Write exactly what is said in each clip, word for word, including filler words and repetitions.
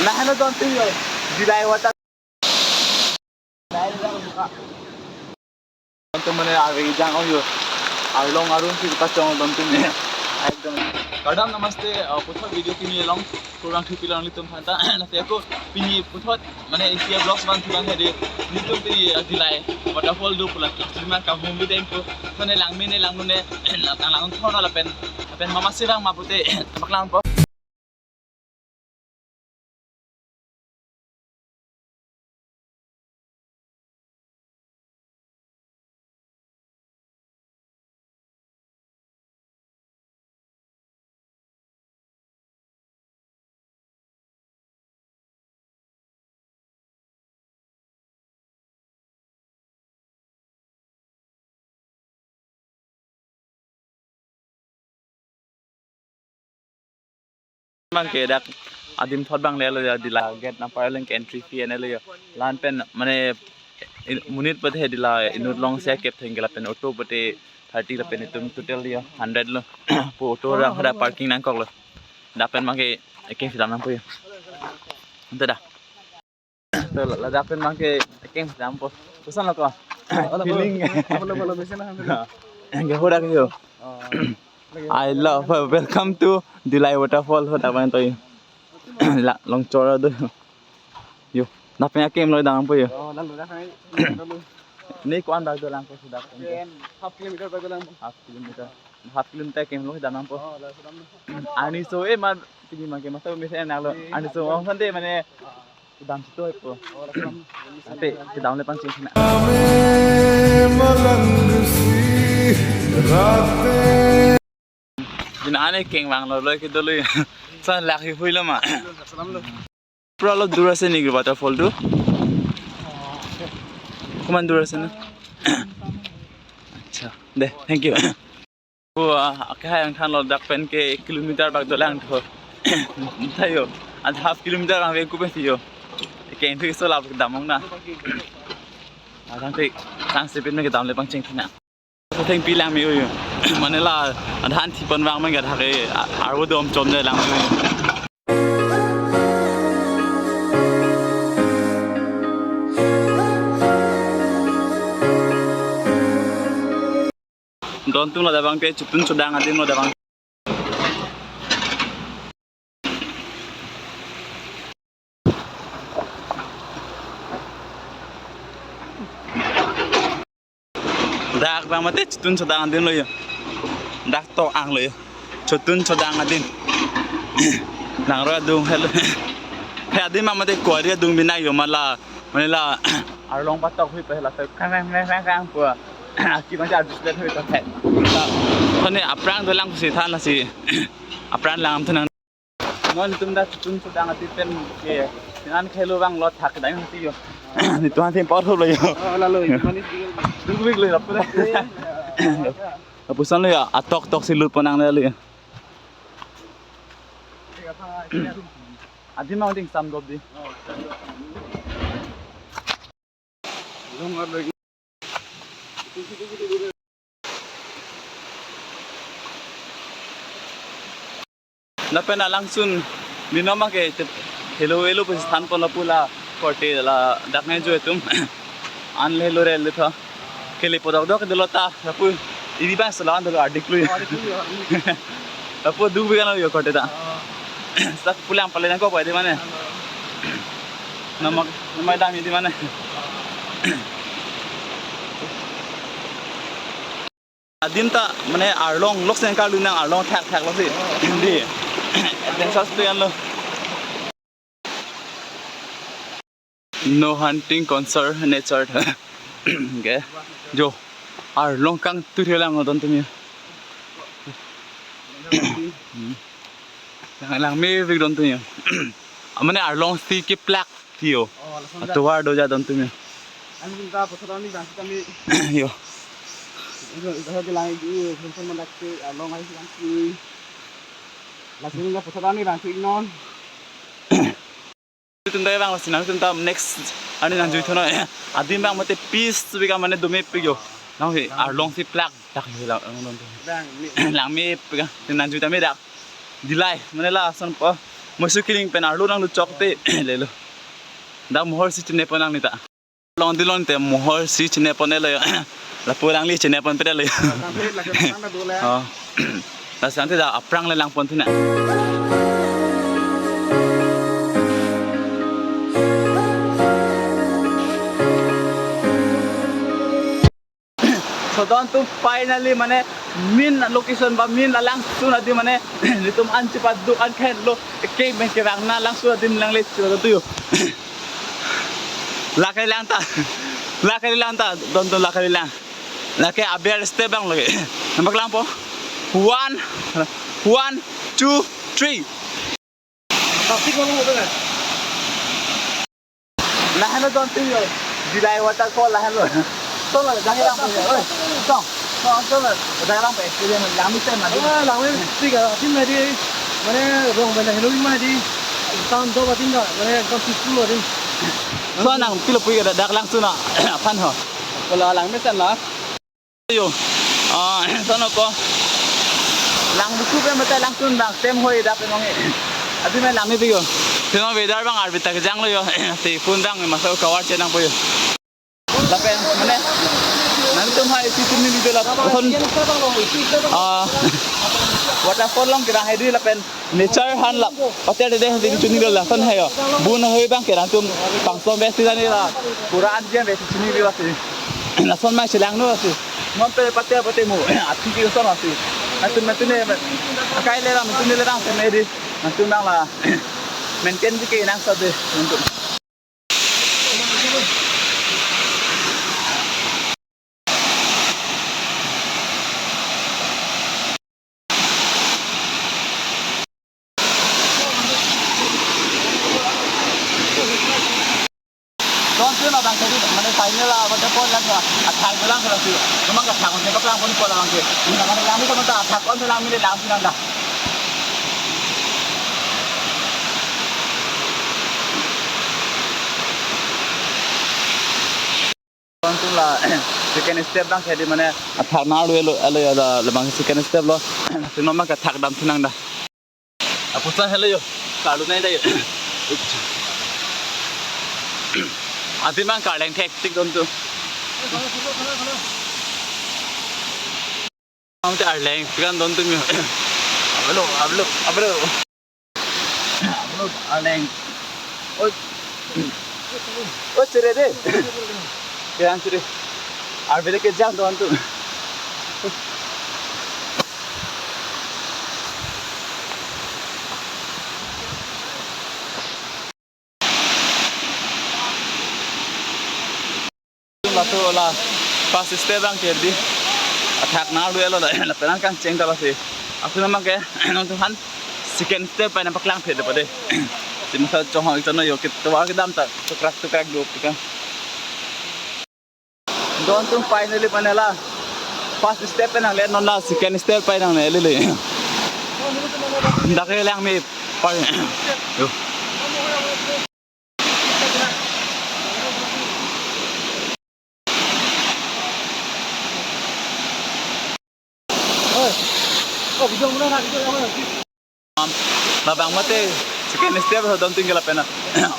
Lahelo don tu yo. Dillai water. Don tu mane arve jang ong yo. Arlong arun si kachong don tu ne. Ekdom. Kardom namaste, uh, puthot video kimi along. Kurang thupi long nelitum aphan ta. Lasi ako pini puthot mane isi a-vlogs bang thulang hedi. Nelitum pini, uh, Dillai waterfall do pulang. Lima kahum bideng ko. Mane langme ne langno ne. Lang lang thon lapen. Lapen mama sirang ma pute. Paklang po. Bang ke dak adim thot bang lelo ya, Dillai gate nangpar leng ke entry fee ene lo ya. Lan pen mane in-, monit pute Dillai inut long si kep theng ke lapen auto pute thirty lapen itum total ya hundred lo. Pu auto rang hada parking nangkok lo. Dak pen bang ke ekeng si dam nangpo ya. Ante da. To la, ladak pen bang ke ekeng si dam po. Koson lo ko? Feeling. Apa lo, apa lo, biasa na, apa lo? Yang ke hodak yo. Oh. I love, uh, welcome to Dillai waterfall, hodak bang to yo. La, long chora do. Yo, dak pen ekeng lo dam po yo. Oh, lalu dah, hai. Lalu. Ne ko-an bak dolang po sudah. Pen half kilometer bak dolang po. Half kilometer. Half kilometer ekeng lo dam po. Oh, lalu sudah. Arni so e mar pini bang ke masa bisa enak lo. Iya. Arni so ong sante mane. Ah. Kedam situ po. Oh, langsung. Ante kedam le pangcheng sina. Bin ane ekeng vanglo lo ke dolo. Sa lak hi hui lo ma. Salam lo. Pura lo dur ase niki waterfall tu? Koman dur ase na? Acha, de, thank you. Pu, ah, akehai angthan lo, dak pen ke kilometer bak dolang tho. Thayo, ad half kilometer ang veng kupe siyo. Ekeng thu iso lap damong na. Adang te, sang sepin me kedam le pangcheng thina. Thengpi langme uyu. Mane la, adhan thipon vang me gathak e, a-, arvo dom chom de langme uyu. Don tum lo dabang ke chotun chodang adim lo dabang. Dak bang mate chotun chodang adim lo yo. Dak to ang lo yo. Chotun chodang adim. Nang ro adung helo. He adim bang mate kuari adung binai yo mala. Mane la arlong patok hui pe la pe kang kang kang kang kang pua. Aki mate arjus det hui pe. Thani aphrang dolang si than lasi. Aphrang lang than. Non itum dak chotun chodang adim pen ke. Sinan khelo bang lot thak dang hati yo. Ni tuan tim por lo yo. Oh, lalo, itu manis juga. Duk bik lo yo. Iya. Apusan lo ya, atok tok si lut ponang lo ya. Adim mau ding sam dop di. Lapen alangsun binoma ke te-, helo helo pes than pon lapu la korte la dak nai jo atum. An le helo rel le tha. Kele podok dok delo ta, lapu ini bang selan delo adik lu. Oh, adik lu ya. Lapu duk bikan lo yo korte ta. Oh. Sak pulang pale nangko pai di mane. Halo. Nama, nama dam di mane. Adim ta mane arlong lok sen karlu nang arlong thak thak lo si. Di. Adventure tu yan lo. No hunting, conserve nature. Okay. Jo. Arlong kangtui lang don tum yo. Hmm. Lang, langme vik don tum yo. Amane arlong si keplak tiyo. Oh, langsung dah. Atuar do ja don tum yo. Kami minta pesan ni bang kami. Yo. Itu dah bilang itu, pesan mana ke arlong ai kangtui. Langsung dah pesan ni bang non. Itum ta vang lasi nangtum ta next arni nangjui thunoi. Adim bang mate peace bika mane dome pik yo. Nang hi arlong si plak dak hi lang lang. Bang, mi. Langme pika nangjui ta me dak. Dillai mane lason po. Musu kiling pen arlo nangluchok te lelo. Dak mohor si chinepon nangne ta. Longdun longte mohor si chinepon-etlo. Lapu alangli chinepon pet-etlo. Oh. Lasi ante dak aphrang le langpon thu na. So don atum, finally mane main location ba main alangsun adim mane netum an chepaduk an khenlo, ekeng pen kevang na alangsun adim lang le chelo tu yo. Lake lang ta. Lake lang ta, don atum, lake lang. Lake aber step abang lake. Nampak langpo. One, one, two, three. Plastic ngomong apa kan? Lahenlo don atum yo. Bidai waterfall lahenlo. Tolo, jang langpo yo. Oi, tong. Tong, tolo. Jang langpo, experience langmi sen mati. Ah, langmi tik ah, adim mati. Mane rong bela helo mati. Town do adim da. Mane ekdom peaceful adim. So nangpilo pu ke dak langsun aphan ho. Kola langmi sen la. Yo. Ah, sono ko. Lang buku pe mata langsun bang tem hoi dap nong e. Abi me lang ni yo. Sino weather bang arbi tak janglo yo. Si phone bang masa cover chenangpo yo. Lapen mane. Nangtum hai si chini video la. Son. Ah. Waterfall along kira hai di lapen. Nature han la pater de de chini lo lason hai yo. Bun hoi bang ke nangtum pangsom besi jani la. Pura anjia besi chini lo si. Lason mai chelang no si. Mon pe pater pate mo. Athi ki son si. Nangtum nangtum ne. Akai le la nangtum ne le bang se me di. Nangtum bang la. Maintain ji ke nang sa de. Nangtum. Don atum abang tadi, mane final la, waterfall lang la, athak lang la si, kemang athak, kemang kaplang pon pola bang ke, mane lang ni kemang athak, kon lang ni lang si nang da. Don atum la second step bang ke di mane athak na lu elo elo ya da lebang second step lo. Sino ma ke thak dam thinang da. Apusa helo yo. Kalu nai da yo. Adi mang kaleng thek tik don atum. Ang te arleng pikan don atum yo. Ablo, ablo, ablo. Ablo arleng. Oi. Oi, chere de. Kejang chere. Arbe de kejang don atum. Laso la first step bang ke di. Athak na lu elo la, la penang kangcheng ta lasi. Aku nama ke nangtum han second step pai nangpaklang phet de pade. Si masa chong hang chano yo kit tovar kedam ta tukrak tukrak do pika. Don atum finally mane la first step pen nangle, non la second step pai nangle lele. Dak ke lang me pai. Yo. Oi. Oh, video mana nak video mana? Labang mate second step ho don atum ke lapen.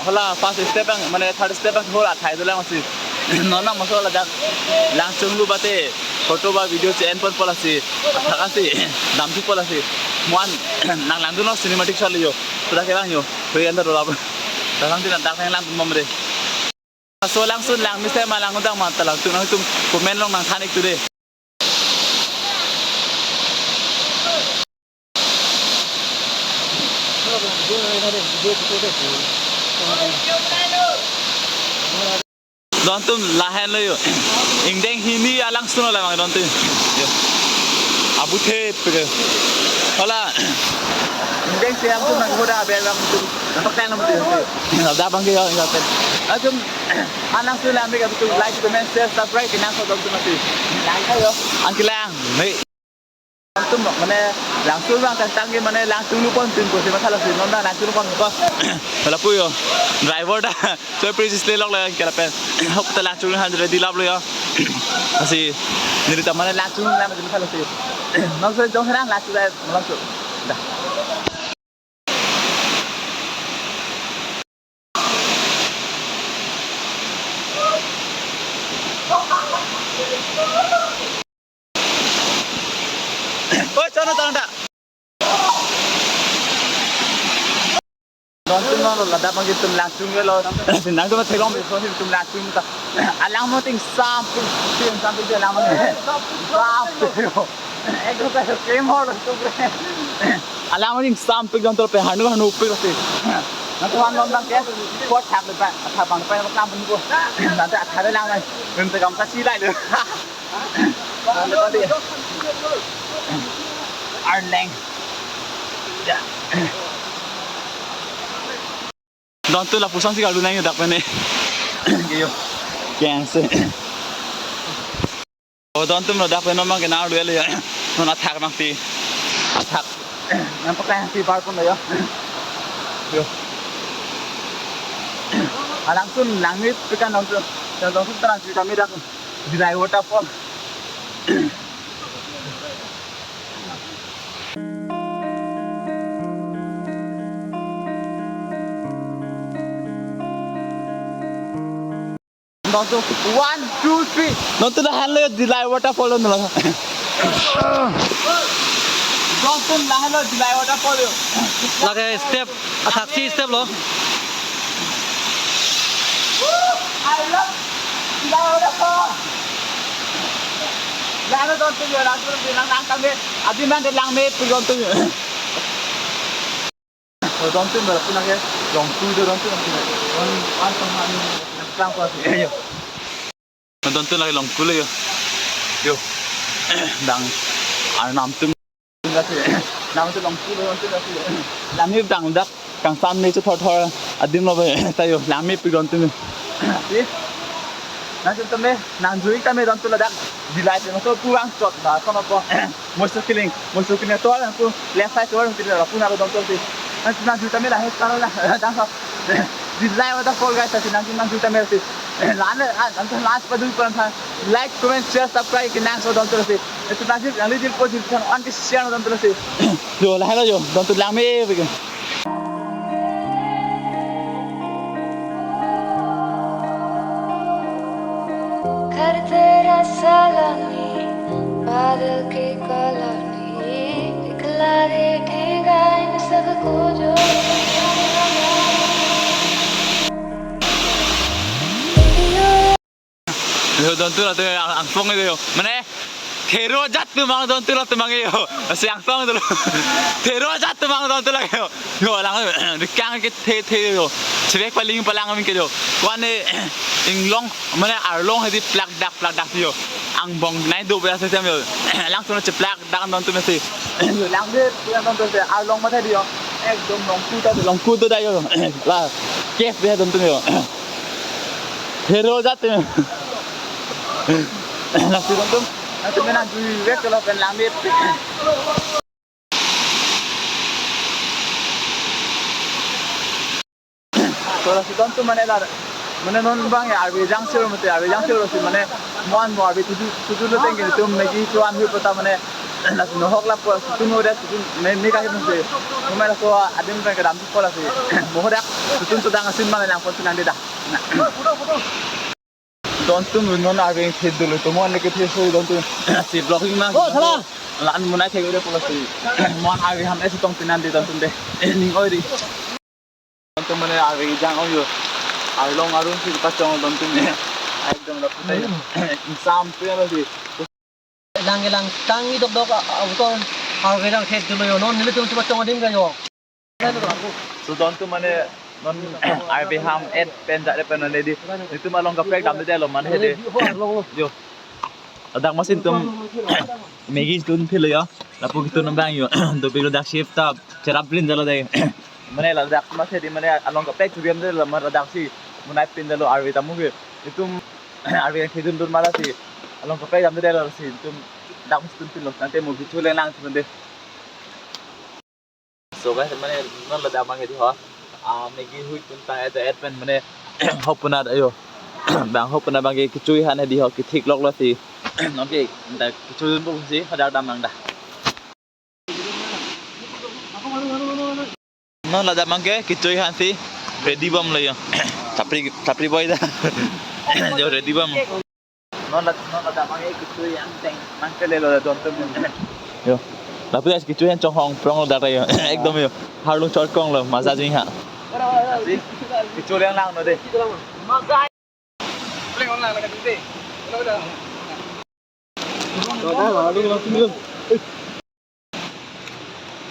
Hala first step bang, mane third step bang, hala athai dolang si. Non na maso la dak lang chunglu bate photo ba video che-en pon pola si. Thaka si dam thu pola si. Muan nang langdun lo cinematic shot liyo. Sudah ke lang yo. Hoi anda dola. Dalam tin dak langdun mom re. So langsun lang mesen ma lang udang ma ta langsun nangtum comment along nangthan ik tu de. Don atum lahenlo yo. Ingdeng hini alangsun lo labang don atum. Yo. Abu the pike. Hola. Ingdeng siang tu nang hoda abel bang tu. Nampak kan namu tu. Ada bang ke yo ingdeng. Atum alangsun la mega tu like, comment, share, subscribe ke nang so don atum mati. Like yo. Angkilang. Hei. Atum mane langsun bang tangtang ke mane lang chunglu pon tin ko si masalah si non da lang chunglu pon ko. Lapu yo. Driver da. So pre-register lok lang ke lapen. Hok ta lang chunglu han ready lap lo yo. Asi nirita mane lang chunglu lang ke masalah si. Non so jong serang lang chunglu lang chunglu. Da. Ladak abang itum langchung lo. Nangtum theklong, itum langchung ta. Alang mo ting sampik, ting sampik alang mo. Sampik. Ekdom ta kemhor lo tu. Alang mo ting sampik jongtol pe hanu hanu pik lo si. Nangtum han non abang ke. Kot thak le ba, thak abang pa lang pun ko. Nangtum thak le lang nang. Nangtum kam kasi lai lo. Arleng. Ya. Dontu lapuson si kalau nang dak pen ne. Iyo. Kengsi. Oh, dontu lo dak pen non abang ke nang dua ya. Non athak nang ti. Athak. Nang pakai si bar pun ya. Yo. Alangsun langmepik kan dontu. Dontu terang si kami dak. Dillai waterfall. Dontu, one, two, three. Dontu lahenlo Dillai waterfall lo. Dontu lahenlo Dillai waterfall lo. Lake step, athaksi step lo. I love Dillai waterfall. Lahenlo dontu yo, lahenlo dontu lang lang kami. Adi man de langmepik dontu. Oh, dontu berapa lagi? Longku do dontu, dontu. One, one sama ni. Lang kuat. Ayo. Dontu lagi longku lo yo. Yo. Dang. Arnam tum. Nang tu longku lo dontu lagi. Langmepik dang dak. Kangsam ne chu thor thor adim lo be. Ta yo, langmepik dontu. Si. Nangtum tame, nangjui tame dontu ladak. Dillai te so puang chot na, kono ko. Moiso kiling, moiso kiling to, nangtum left side to, nangtum lapu na dontu si. Nangtum nangjui tame la, he, karo la, dang so. Dillai waterfall guys, si nangtum nangjui tame si. Lan, ah, nangtum last padu pran tha. Like, comment, share, subscribe, ke nangso dontu si. Nangtum nangjui, nangli jil po jil, on ke share dontu si. Yo, lahelo yo, dontu langmepik. घर तेरा सैलानी, बादल की कॉलोनी, दिखला दे ठेका इन सबको जो Yo, dontu latum ang, angpong yo. Mane, thero jat atum ang dontu latum ang yo. Si angpong dolo. Thero jat atum ang dontu lang yo. Yo, lang, dikang ke the, the yo. Chirek paling palang amin ke yo. Wane, inglong, mane arlong hedi plak dak, plak dak yo. Angbong nai do bela se yo. Langsung cheplak dak dontu mesi. Yo, langmepik dontu si, arlong mate di yo. Ekdom longku ta, longku ta da yo. La, cave de dontu yo. Thero jat atum. Lasi dontu, nantum mena jui vek lo pen langmepik. So lasi dontu mane la, mane non abang ya, arve jang siro mate, arve jang siro si mane, mo-an mo arve tuju, tuju lo teng ke tum Maggi cho-an hui pota mane, lasi nohok lapu, sutun ho de, sutun me, me ka hin se. Mo mane laso adim pen kedam ko lasi. Mo hodak, sutun sodang asin mane lang pon sinang de dah. Dontu non arve thek dolo, to mo-an leke thek so dontu. Si vlogging ma. Oh, thala. Lan monai thek udah pulo si. Mo-an arve ham es tong pinan de dontu de. Ning oi di. Dontu mane arve jang oi yo. Arlong arun si pachong dontu ne. Ekdom lapu ta yo. Sam tu ya lo si. Lang lang tang i dok dok a, a, uton arve lang thek dolo yo. Non nelitum chuba chong adim ka yo. So dontu mane non arve ham et pen jat pen non di. Nelitum along kaprek damde lo mane de. Yo. Ladak masin tum Maggi tun philo yo. Lapu kitun abang yo. Dopik ladak shift ta cherap blin jalo de. Mane ladak masi di mane along kaprek chubiam de lo mane ladak si monai pin jalo arve tamu ke. Itum arve ke dun dun mala si along kaprek jam de lo si itum dak mus tun pin lo nangte mo bichu le nang tun de. So guys, mane non ladak abang ke di ho. Ah, Maggi hui tun tang et et pen mane hop puna yo. Bang hop puna abang ke kechui han di ho kethik lok lo si. Non ke dak kechui dun bu si hadak dam nang dah. Non ladak abang ke kechui han si ready bom lo yo. Chapri, chapri boy dah. Jo ready bom. Non lad, non ladak abang ke kechui han teng nang kele lo dontu. Yo. Lapu ya kechui han chonghong prong lo dak yo. Ekdom yo. Harlung chorkong lo maza jing ha. Asi, kecho lang lang no de.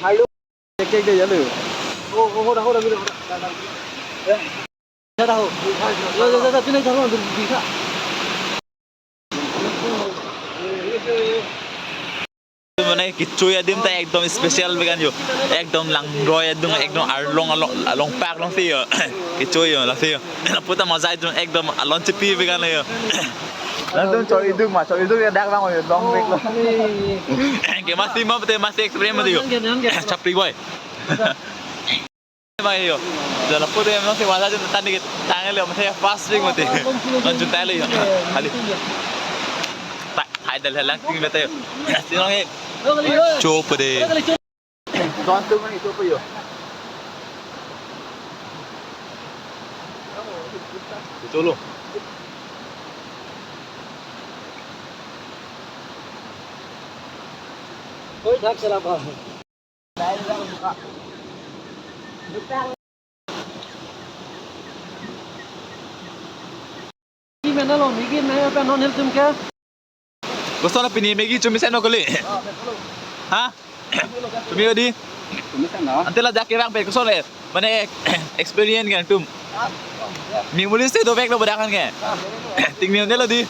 Hello. Cek cek de ya lo. Oh, oh, hoda, hoda, hoda, hoda. Ya, dah, oh. Ya, ya, ya, ya, sini, jangan, bisa. Mane kecho adim ta ekdom special began yo. Ekdom langroi adung, ekdom arlong, along, along park alongsi yo. Kecho yo, lasi yo. Puta maza adung ekdom along chepi began yo. Nangtum chor idung ma, chor idung ya dak bang yo, long bek lo. Ke masi ma pete masi experiment yo. Chapri boy. Mai yo. Jala pute masi maza adung tani ke tangel yo, masi fast bek mati. Non junta le yo. Kali. Tak, hai dal halang ting beta yo. Sinong e. Cho pede. Don tu mai cho pe yo. Cholo. Koi thak chala ba. Ini mana lo, Maggi na apa non health tum kya? Koson pini Maggi chomisen lo kali. Ha? Tumi odi? Chomisen lo. Ante la jakke bang pe koson le. Mane experience kan tum. Memories te dovek lo badakan ke. Ting ni lo di.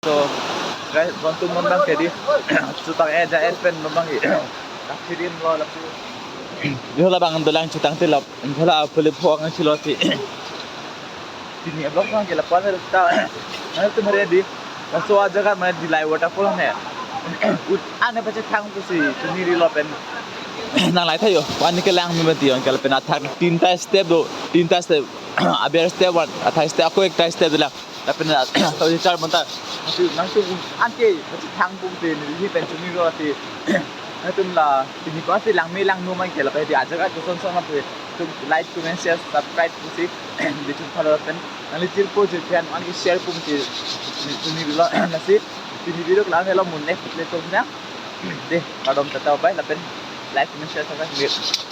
So, guys, bontum mon bang ke di. Chutang eh ja eh pen mon bang ke. Kachirim lo lapu. Yo labang dolang chutang tilap. Ingkola pele phok ang chilo ti. Tini vlog bang ke lapuan ta. Nangtum ready. Laso ajaga mane Dillai waterfall ne. Ut ane pache thang pusi tuni ri lo pen. Nang lai thayo. Pani kelang mi mati on kala pen athak tinta step do. Tinta step. Aber step one. Athak step ako ekta step do lang. Lapen na, tau char monta. Nangtum, nangtum anke, masi thang pum te, ni hi pen chumi ro te. Nangtum la, tini ko si langme langno man ke la, pe di ajaga koson son ma pe. Tum like, comment, share, subscribe pusi. Di tum follow pen. Nangli chirpo chirpi an, anke share pum te. Tumi ro, lasi. Tini video kelang helo mun next play tum na. De, kardom tata bye, lapen like, comment, share, subscribe.